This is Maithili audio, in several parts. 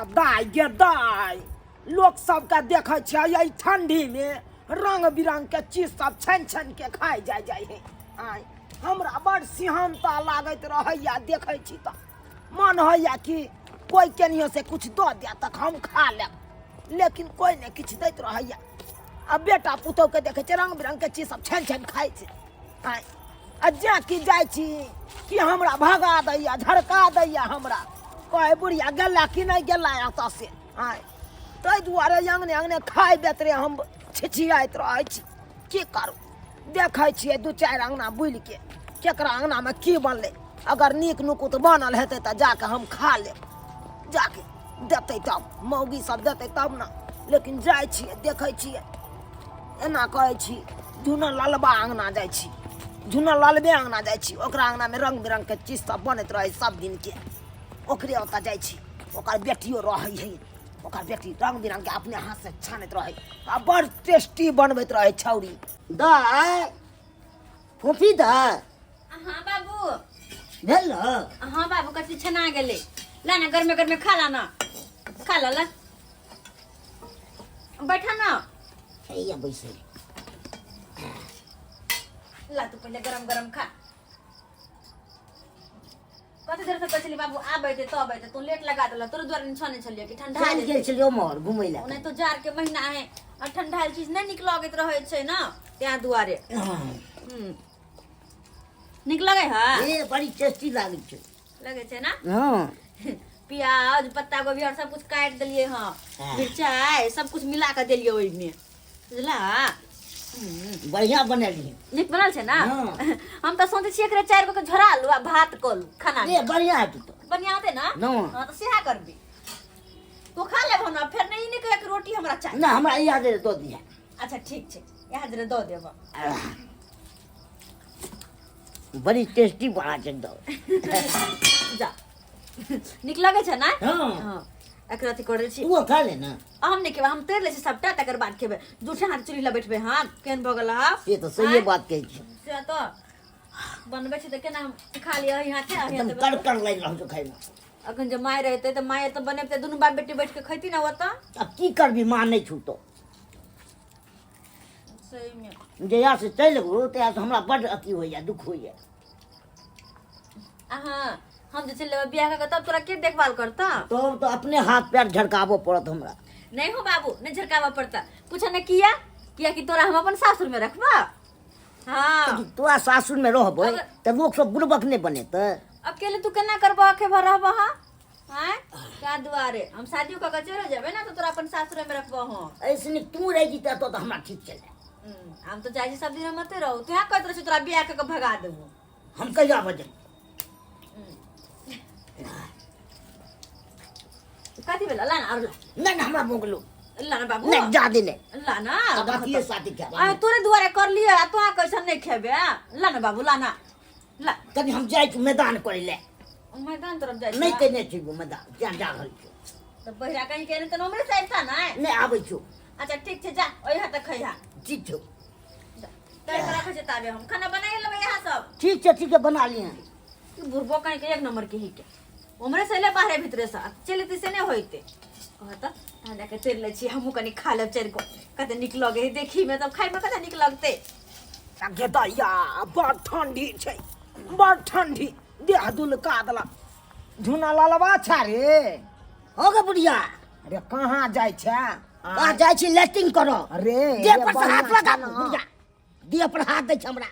दाइ गे दाइ, लोक सबके देखै छियै एहि ठंडीमे रंग बिरंग के चीज सब छानि छानि के खाइ जाइ जाइ है। आँय, हमरा बड़ सिहन्ता लागैत रहैया, देखै छी तऽ मन होइया कि कोइ केनियो से किछु दऽ दे तक हम खा लेब, लेकिन कोइ नहि किछु दैत रहैया। आ बेटा पुतोहके देखै छियै रंग बिरंग के चीज सब छानि छानि खाइ छै। आँय, आ जे कि जाइ छी कि हमरा भगा दैया, झड़का दैया, हमरा कहे बुढ़िया गेला कि नहि गेला एतऽ से। आँय, ताहि दुआरे अङ्गने अङ्गने खाइ बेतरे हम छिछियाइत रहै छी। की करू, देखै छियै दू चारि अङ्गना बुलिके केकरा अङ्गनामे की बनलै, अगर नीक नुकुत बनल हेतै तऽ जाके हम खा लेब, जाके देतै तब मौगी सब देतै तब ने। लेकिन जाइ छियै देखै छियै, एना करै छी, झूना ललबा अङ्गना जाइ छी, झूना ललबे अङ्गना जाइ छी, ओकरा अङ्गनामे रङ्ग बिरङ्गके चीज सब बनैत रहै सब दिनके, ओकरे ओतऽ जाइ छी। ओकर बेटियो रहै है, ओकर बेटी रङ्ग बिरङ्गके अपने हाथसँ छानैत रहै आ बड़ टेस्टी बनबैत रहै छौरी। दाय फूफी दाय। हाँ बाबू। भेल न? हाँ बाबू, कथी छना गेलै, ला ना गर्मे गर्मे खा ला ना, खा ला, ला बैठा ना। हैया बैसै। ला तू पहिले गरम गरम खा। कते देर से कहै छलियै बाबू आबै दे तब आबै दे, तू लेट लगा देला, तोरे दुआरे छने छलियै कि ठंडा चलि गेल छलियै ओम्हर घुमै लए। ओनाहितो जाड़ के महीना है आ ठंडायल चीज नहि नीक लगैत रहै छै ना, तें दुआरे। नीक लगै है? ए बड़ी टेस्टी लागै छै। लगै छै ना? हाँ। प्याज पत्ता गोभी और सब कुछ काटि देलियै हँ, हाँ। मिरचाई सब कुछ मिला कऽ देलियै ओहिमे, बुझला? बढ़िया बनेलियै। नीक बनल छै ना? हाँ। हम तऽ सोचै छियै एकरे 4 गो के झोरा लू आ भात कऽ लू खाना। ए बढ़िया हेतौ तऽ। बढ़िया होतै ना? हाँ। हाँ तऽ सएह करबी, तू खा लेबहो ना, फेर नहीं नहि कहे कि रोटी हमरा चाही। ना हमरा याद दऽ दिहे। अच्छा ठीक छै, इएह जरे दऽ देबऽ। बड़ी टेस्टी बना छै दऽ। जा, नीक लगै छै ना? हाँ। हाँ, एकरा अथी करै छी। तू खा ले ना। हम नहि खेबै, हम तैर लै छी सबटा तकर बाद खेबै। जूठे हाथ चूल्ही लग बैठबै हम, केहन भऽ गेल हँ? से तऽ सहिए बात कहै छी। से तऽ बनबै छी तऽ केना हम खा लिअ एहि हाथे एहि एकदम हाथे। कड़ कड़ लागि रहल छौ खाइमे। अखन जे माय रहितै तऽ माय तऽ बनेबतै, दुनू बाप बेटी बैठ के खैती ना ओतऽ। आब की करबी, माँ नहि छूटो। सहीमे जहिया से चलि गेलौ तहिया से हमरा बड्ड अथी होइया, दुख होइया। अहाँ हम जे चलि जेबै बियाह कऽ के तब तोरा के देखभाल करता? तब तऽ अपने हाथ पैर झड़काबऽ पड़त हमरा। नहीं हो बाबू, नहीं झड़काबऽ पड़ता। पूछ ने किया? किया कि तोरा हम अपन सासुर में रखबा। हाँ। तोरा सासुर में रहबै तऽ लोक सब बुड़बक नहि बनेतै। अकेले तू केना करबह, अखे भर रहबह? हाँ आँय, का दुआरे हम शादियो कऽ के चलि जेबै ना तऽ तोरा अपन सासुरे में रखबह हम। ऐसे नीक तू रहि जेतै एतऽ तऽ हमरा ठीक छलै। हम तऽ चाहै छी सब दिन हम एतै रहू, तू कहैत रहै छी तोरा बियाह कऽ के भगा देबो। हम कहिया बजल? कथी भेल? ला ना और ला। नहीं नहीं हमरा भूख लो। ला ना बाबू। नहीं ज्यादा नहीं। ला ना। अब अथिए साथी खेब। आ तोरे दुआरे कर लियो आ तोरा कैसन नहीं खेबे? ला ना बाबू, ला ना, ला। कभी हम जाइ छी मैदान करे ले। मैदान तरफ जाइ छी? नहीं केने छी मैदान, जा जा रहल छी। तऽ बहिरा कहीं के नहीं तऽ हमरे साइड था ना? नहीं आबै छी। अच्छा ठीक छै, जा ओहि हाथ खैहा। ठीक छौ। तैर के रखै छै ताबे हम खाना बनाइ लेबै यहाँ सब। ठीक छै, ठीक छै, बना लिहे। ई बुढ़बो कहीं के एक नंबर के ही के उमरे से ले बाहरे भीतरे से चलि जेतै से नहि होइतै। कहत तहन जाके तैर लै छी हमहूँ, कनि खा लेब चारि गो, कते नीक लगै है देखी में, तब खाइमे कते नीक लगतै। गे दैया, बड़ ठंडी छै, बड़ ठंडी, देह दुलका देलक। झुना ललबा छै रे। हो गे बुढ़िया। अरे कहाँ जाइ छै? कहाँ जाइ छी? लैट्रिन करऽ। अरे देह पर से बढ़िआँ हाथ लगा छै ने। बुढ़िया, देह पर हाथ दै छै हमरा।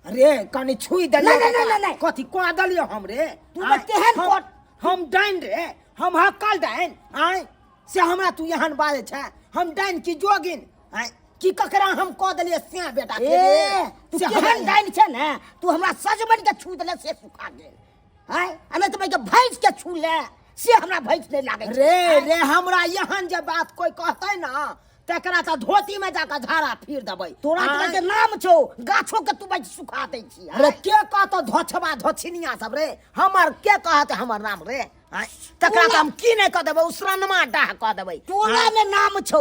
अरे कनि छुई देलियै। नहीं, नहीं, नहीं, नहीं। कथी कह देलियै हम रे? तू आँय, तेहन हम डाइन रे, हम हक्कल डाइन। आँय से हमरा तू एहन बाजै छै? हम डाइन की जोगिन? आँय की ककरा हम कह देलियै से बेटा के ए रे? तू से केहन हमरा डाइन छै ने, तू हमरा सजमनि के छू देले से सुखा गेल। आँय, आ नहि तऽ के भैंस के छू ले से हमरा भैंस नहि लागै छै। रे रे, हमरा एहन जे बात कोई कहतै ना तकरा तऽ धोती में जाके झाड़ा फिर देबै। तोरा आँय? तऽ के नाम छौ गाछो के तू बैठ सुखा दै छी। अरे के कहतो धोछबा धोछिनिया सब रे, हमर के कहते हमर नाम रे? आँय, तकरा तऽ हम की नहि कह देबै, उसरनमा डाह कह देबै। टोला में नाम छौ,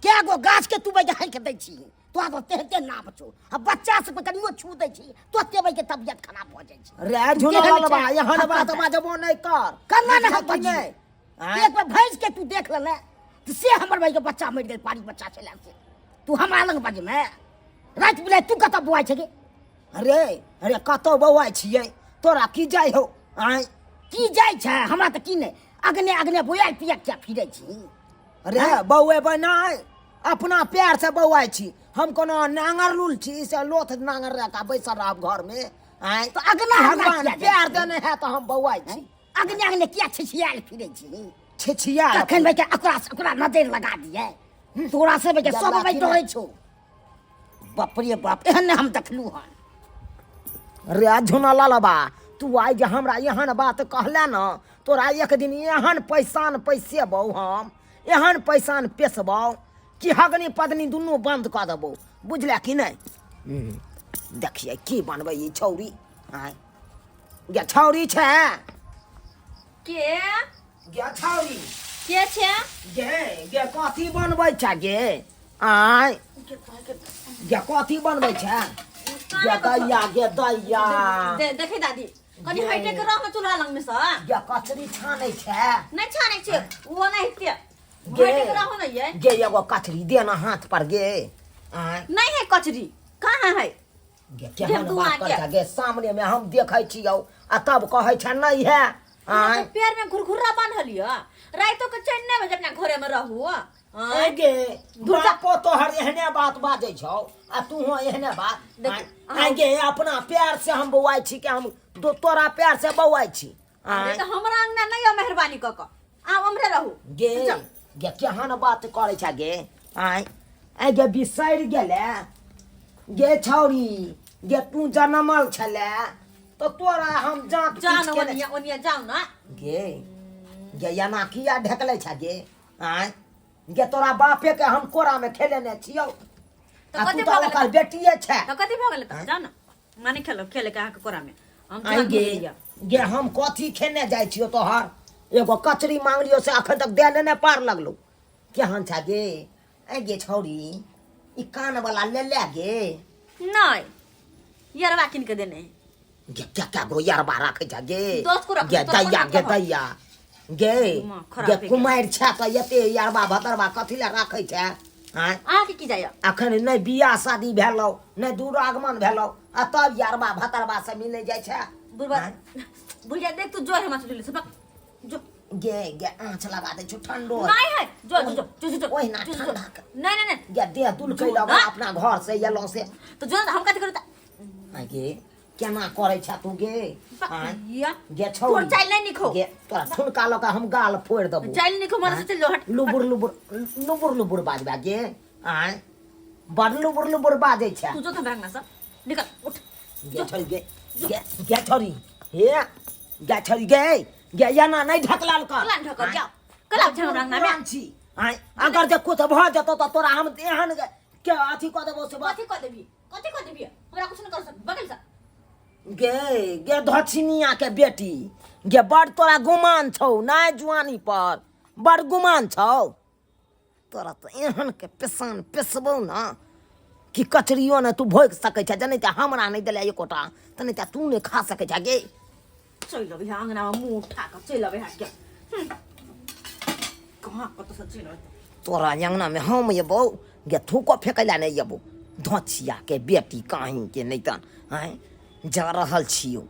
कै गो गाछ के तू बैठ हाँकि दै छी, तोरा तऽ तेहन नाम छौ। आ बच्चा सबके कनियो छू दै छी तोते बैठ के तबियत खराब भऽ जाइ छै। रे झुना केहन ललबा, छै? एहन बात हक्कल बाजबो नहि कर। केना नहि बुझलही बजियौ? नहि? आँय? एक बार भैंस के तू देख लेले तऽ से हमर भाई के बच्चा मरि गेल पारी बच्चा छलै से तू हमरा लग बजमे राति बिराति तू कतऽ बौआइ छै गे अरे अरे कतौ बौआइ छियै तोरा की जाइ हौ आँय की जाइ छै हमरा तऽ की नहि अगने अगने बौआइ पिया किया फिरै छी अरे बौएबै नहि अपना प्यार से बौआइ छी हम कोनो नांगर लूल छी से लोथ नांगर रखा बैसल रहब घरमे आँय तऽ अगना अगना भगवान किया जाइ प्यार छी? देने है तऽ हम बौआइ छी अगने अगने किया छिछियाल फिरै छी छिछिया कखन भाई के ओकरा से ओकरा नजर लगा दिए तोरा से भाई के सब भाई डरै छौ बाप रे बाप एहन नहि हम देखलू हन रे झुना ललबा तू आइ जे हमरा एहन बात कहले न तोरा एक दिन एहन पैसान पैसेबौ हम एहन पैसान पेसबौ कि हगनी पदनी दुनू बंद कऽ देबौ बुझले कि नहि देखियै की बनबै ई छौरी आँय गे छौरी छै के गे छौरी के छै गे गे कथी बनबै छै गे आँय गे कथी बनबै छै गे दैया गे दैया देखी दादी कनि हटे के रह चूल्हा लग में से गे कचरी छानै छै नहीं छानै छै वो नहीं ते गे हटे के रहू न ये गे एगो कचरी दे ना हाथ पर गे आँय नहीं है कचरी कहाँ है गे केहन तू बात आके। करै छै गे सामने में हम देखै छियौ आ तब कहै छै नहीं है अहाँ आँय के पैर में घुरघुर्रा बान्हल यऽ राइतो के चैन नहि भेज अपना घरे में रहू आँय ए गे बापो तोहर एहने बात बाजै छौ आ तूहो एहने बात देख, आँय आँय गे अपना प्यार से हम बौआइ छी कि हम तोरा प्यार से बौआइ छी अरे आँय तऽ हमरा अंगना नहि यऽ मेहरबानी कऽ कऽ अहाँ उम्हरे रहू गे जाउ। गे केहन बात करै छ गे आँय आँय गे बिसरि गेले गे छौरी गे तू जनमल छले तऽ तोरा हम जाँत जाउ पीट ने केने ओनिया ओनिया जाउ ने गे गे एना किया ढकलै छ गे आँय गे तोरा बापे के हम कोरा में खेलेने छियौ तऽ आ तू कथी तऽ भऽ गेलै ओकर बेटिए छै तऽ कथी भऽ गेलै तऽ जाउ ने माने खेलो खेले के अहाँके कोरा में हम आइ जान गे भऽ गे हम कथी खेने जाइ छियौ तोहर एगो कचरी मांगलियौ से अखन तक देले नहि पार लगलौ केहन छ गे आइ गे छौरी ई कान वाला ले ले गे नहीं यरवा किन के देने है गे क्या क्या गो यरबा राखै छ गे दस को रख, गे तोरा दैया कोन गे मतलब हौ? दैया गे दिमाग खराब गे भए गेल। कुमारि छ तऽ एते यरबा भतरबा कथी लए राखै छ आँय अहाँके की जाइए अखन नहि बियाह शादी भेलौ नहि दुरागमन भेलौ आ तब यरबा भतरबा से मिलै जाइ छै बुढ़बा आँय? बुढ़िया देख तू जोर हमरा सुन ले सबक जो गे गे आँच लगा दै छौ ठंडो नहीं है जो जो जो जो जो ओहिना जो, जो, ठंडा के। नहीं नहीं नहीं गे देह दुलकै जो लगल ना। अपना घर से एलौ से तो जो हम कथी करू त आँय गे केना करै छ तू गे आँय या गे छौ तोर चाइल नहीं निखो गे तोरा ठुनका लऽ कऽ हम गाल फोड़ि देबौ चाइल निखो मन से चल जो हट लुबुर लुबुर लुबुर लुबुर बाजबा गे आँय बड़ लुबुर लुबुर बाजै छै तू जो तो हमरा अंगना से निकल उठ गे छोरी गे गे गे छोरी हे गे छोरी गे गे एना नहि ढकलाल कर कला ढकल जाओ कला छै हमरा अंगना में छी आँय अगर जे कुछ भऽ जेतौ तऽ तोरा हम एहन के अथी कऽ देबौ से कथी कऽ देबी कथी कऽ देबी हमरा कुछ नहीं कर सक बगल से गे गे धछिनिया के बेटी गे बड़ तोरा गुमान छौ नहि जुआनी पर बड़ गुमान छौ तोरा तऽ एहन के पेसान पेसबौ ने कि कचरियो ने तू भोगि सकै छै जनै तऽ हमरा नहि देले एकोटा तऽ नहि तऽ तू नहि खा सकै छै गे चलि अबै है अंगना में मुंह उठा कऽ चलि अबै है के कहाँ कतऽ से चलि अबै तोरा अङ्गनामे हम अयबौ गे थूको फेकै लए नहि अयबौ धोछियाके बेटी कहीँके नहि तऽ आँय जा रहल छियौ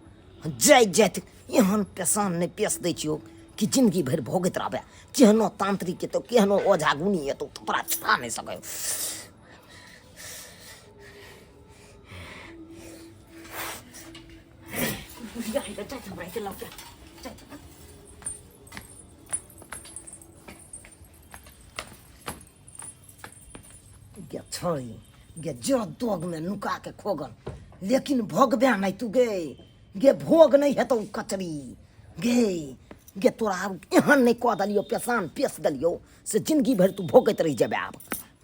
जाइत जाइत एहन पेशान नहि पेश दै छियौ कि जिन्दगी भरि भोगैत रहबै केहनो तांत्रिक एतौ केहनो ओझा गुनी एतौ तऽ तोरा छुड़ा नहि सकै बुढ़िया है जाइत हमरा के लऽ के जाइत गे छोड़ी गे जो दोगमे नुका के खोगल लेकिन भोगबे नहि तू गे गे भोग नहि हेतौ कचरी गे गे तोरा आब एहन नहि कऽ देलियौ पेशान पेश देलियौ से जिन्दगी भरि तू भोगैत रहि जेबे आब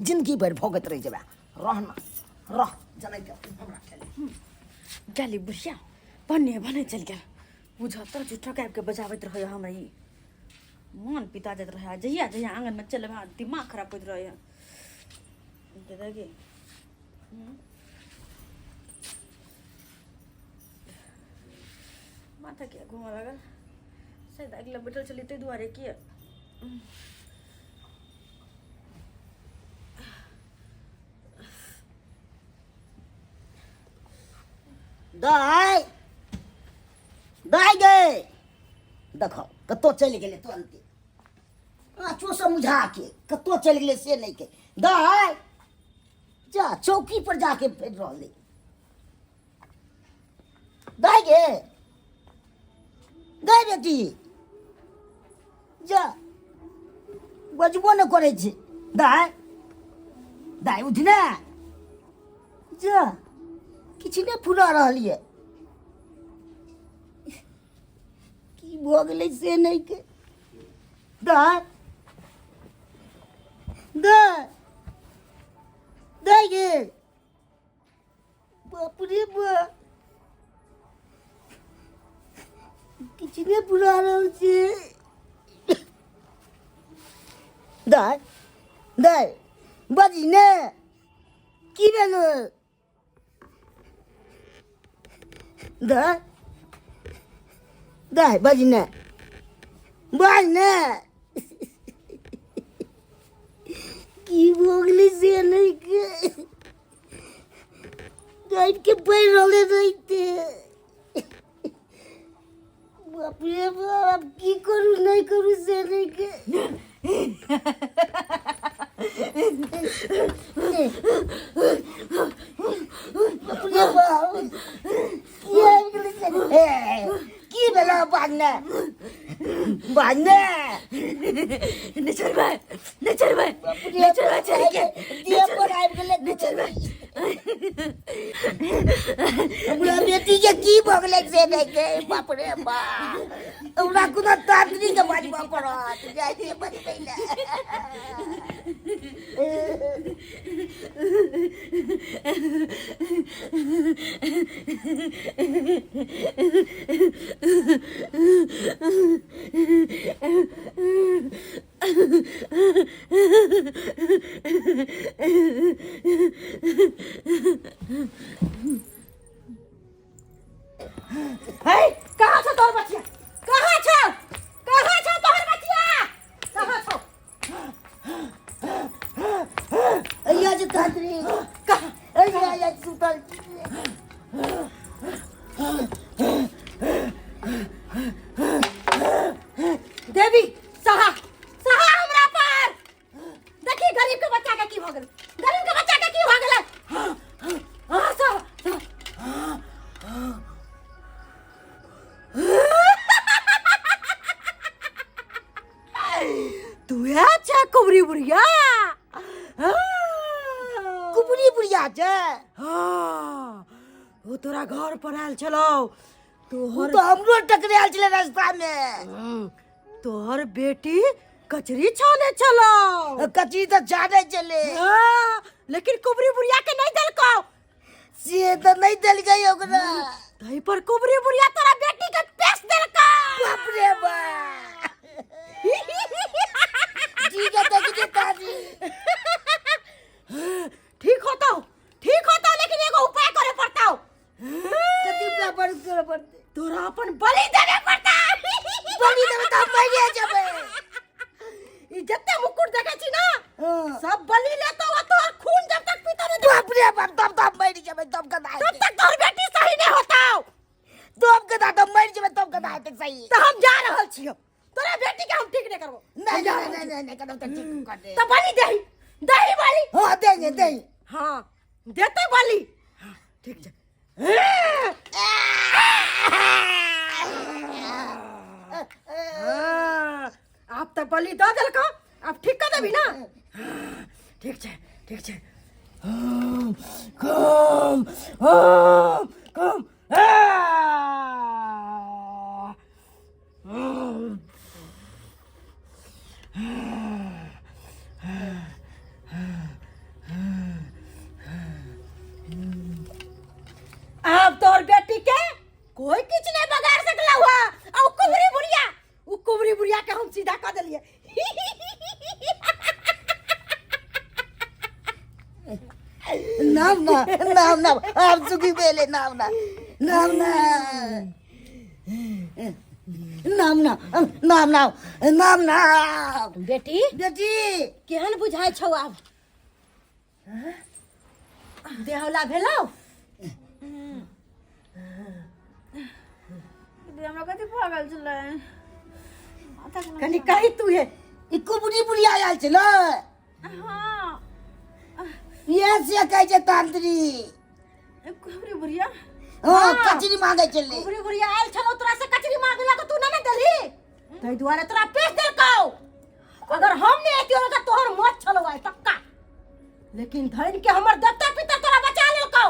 जिन्दगी भरि भोगैत रहि जेबे रह न रह जनै के तू हमरा खेले गेली बुढ़िया भने भने चलि गेल बुझत झूठा आबि के बजाबैत रहैया हमरा ई मन पिता जाइत रहैया जहिया जहिया आङ्गनमे चलि अबै दिमाग खराब होइत रहैया दादा गे माथा किया घूमऽ लागल शायद अगिला बैठल छलियै ताहि दुआरे कि दाइ दाइ गे देखो कतौ चलि गेलै तुरन्ते आँचो समझा के कतौ चलि गेलै से नहि के दाइ जा चौकी पर जाके फेर रहलै दाइ गे दाइ बेटी जा बजबो नहि करै छै दाइ दाइ उठ ने जा किछु नहि फुरा रहल यऽ की भऽ गेलै से नहि के दाइ दाइ दाइ गे बाप रे बाप किछु नहि फुरा रहल छै दाइ दाइ बाजी ने की भेल दाइ दाइ बाजी ने बाज ने की भऽ गेलै से नहि के गाबि के पड़ि रहलै रहिते बाप रे बाप की करू नहि करू से नहि के बाप रे बाप की आबि गेलै से? हे, की भेलौ बाजने बाजने नहि छोड़बै नहि छोड़बै नहि छोड़बै छोड़ि के देह पर आबि गेलै नहि छोड़बै हमरा बेटी के की भऽ गेलै से नहि के बाप रे बाप हमरा कोनो तांत्रिक के बजबऽ पड़त जाइ छियै बजबै लए हे कहाँ छौ तोहर बचिया कहाँ छौ कहाँ छौ तोहर बचिया कहाँ छौ अइया जे तांत्रिक कहाँ अइया अइया सुतल देवी सहा सहा हमरा पर देखी गरीब के बच्चा के की भऽ गेल गरीब के बच्चा के की भऽ गेलै हाँ सहा सहा। तू अच्छा कुबरी बुढ़िया हाँ। कुबरी बुढ़िया छै हाँ ओ तोरा घर पर आयल छलौ ओ तोहर तऽ हमरो टकरायल छलै रास्ता मे तोहर बेटी कचरी छाने छलौ कचरी तऽ छानै छलै हाँ, लेकिन कुबरी बुढ़िया के नहीं देलकौ से तऽ नहि देलकै ओकरा तही पर कुबरी बुढ़िया तोरा बेटी के पेश देलकौ बाप रे बाप ठीक है देख जे ताजी ठीक होतो ठीक होतो लेकिन एगो उपाय करे पड़तौ कथी उपाय पर करे पड़तै तोरा अपन बलि देबे पड़तौ बलि देबै तऽ हम मरिए जेबै ई जते मुकुट देखे छी ना हाँ। सब बलि लेतो आ तोहर खून जब तक पीतो नहीं बाप रे बाप तब तब मरि जेबै तब कदा तब तक तोहर बेटी सही नहीं होता तब कदा तब मरि जेबै तब कदा हेतै सही तो हम जा रहल छियो तोरा बेटी के हम ठीक नहीं करबो नहीं नहीं नहीं नहीं नहीं करब तऽ ठीक कर दे तो बलि दही दही बलि हाँ देंगे देंगे हाँ देते बलि हाँ, ठीक छै हाँ, आब तऽ बलि दऽ देलकौ आब ठीक कऽ देबही ना ठीक छै ठीक छै ओम कम ओम कम आब तोहर बेटी के कोई किछ नहीं बगाड़ सकला हुआ आ उ कुबरी बुढ़िया उ कुबरी बुढ़िया के हम सीधा कर देलिए नाम ना नाम ना आब सुखी भेले नाम ना नाम ना नाम ना नाम ना नाम नाम। बेटी। बेटी। केहन बुझाइ छौ आब? हँ? देहौला भेलौ? दीदी, हमरा कथी भऽ गेल छलै माथा केना? कनि कही तू हे। ई कुबरी बुढ़िया आयल छलै? हाँ। इएह से कहै छै तांत्रिक। कुबरी बुढ़िया? हाँ, कचरी मांगे छलै। कुबरी बुढ़िया आयल छलौ तोरा से कचरी मांगे लगा, तू नहि ने देलही, ताहि दुआरे तोरा पेश देलकौ। अगर हम नहि अयतियौ तऽ तोहर मौत छलौ आइ पक्का, लेकिन धन के हमर देवता पितर तोरा बचा लेलकौ।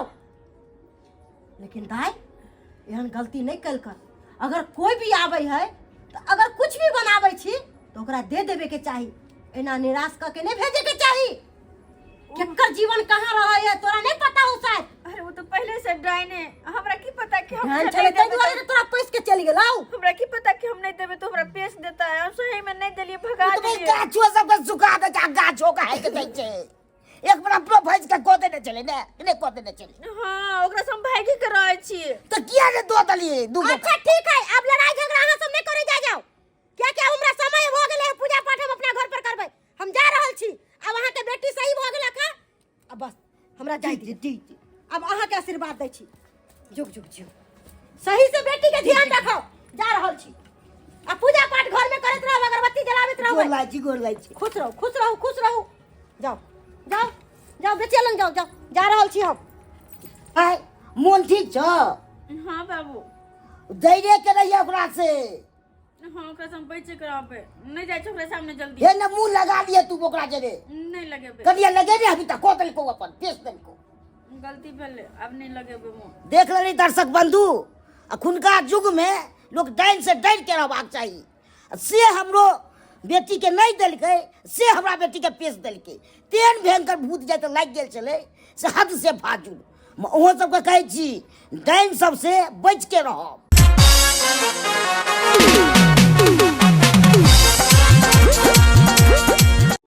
लेकिन दाई, एहन गलती नहि कल कर। अगर कोई भी आबै है तऽ अगर कुछ भी बनाबै छी तऽ ओकरा दे देबे के चाही, एना निराश कऽ के नहि भेजे के चाही। केकर जीवन कहाँ रहे है तोरा नहीं पता हो शायद। अरे, वो तो पहले से डाइन है, हमरा की पता कि हम ध्यान नहीं छलै ताहि देबै। दुआरे तोरा पैस के चलि गेलौ। हमरा की पता कि हम नहीं देबै तो हमरा पेश देता है। हम सही में नहीं देलिए, भगा तो देलिए। गाछो सबके सुखा दे छै आ गाछो के हाइक दै छै। एक बार अपनो भैंस के कऽ देने छलै ने, ने कऽ देने छलै? हाँ, ओकरा से हम भागी के रहै छी। तऽ किया ने दऽ देलियै दू गो? अच्छा ठीक है, अब लड़ाई झगड़ा अहाँ सब नहीं करे जा जाओ, क्या क्या हमरा समय भऽ गेलै है, पूजा पाठ हम अपना घर पर करबै। हम जा रहल छी। अब अहाँके बेटी सही भऽ गेलक हँ, अब बस हमरा जाय दिअ। ठीक छै। अब अहाँके आशीर्वाद दै छी, जुग जुग जिउ, सही से बेटी के ध्यान रखो। जा रहल छी आ पूजा पाठ घर में करैत रहब, अगरबत्ती जलाबैत गोर रहब। लागै छी, गोर लागै छी। खुश रहू, खुश रहू, खुश रहू। जाओ जाओ जाओ, बेटिया लग जाओ, जाओ। जा रहल छी हम। आय, मोन ठीक छौ? हाँ बाबू। जैरे के रहिए ओकरा से। हाँ, ओकरा से हम बचि के रहबै, नहीं जाइ छै ओकरा सामने जल्दी। हे ने मुंह लगा लिए तू ओकरा जरे। नहीं लगेबै। कनिया लगेने अभी तक कऽ देलको, अपन पेश देलको। गलती भेलै, अब नहीं लगेबै मुँह। देख लेली दर्शक बंधु, अखुनका युग में लोग डाइन से डर के रहबाक चाही। से हमरो बेटी के नहीं देलकै, से हमरा बेटी के पेश देलकै। तेहन भयंकर भूत जाइत लागि गेल छलै से हद से फाजुल। ओहो सबके कहै छी, डाइन सबसे बचि के रहब।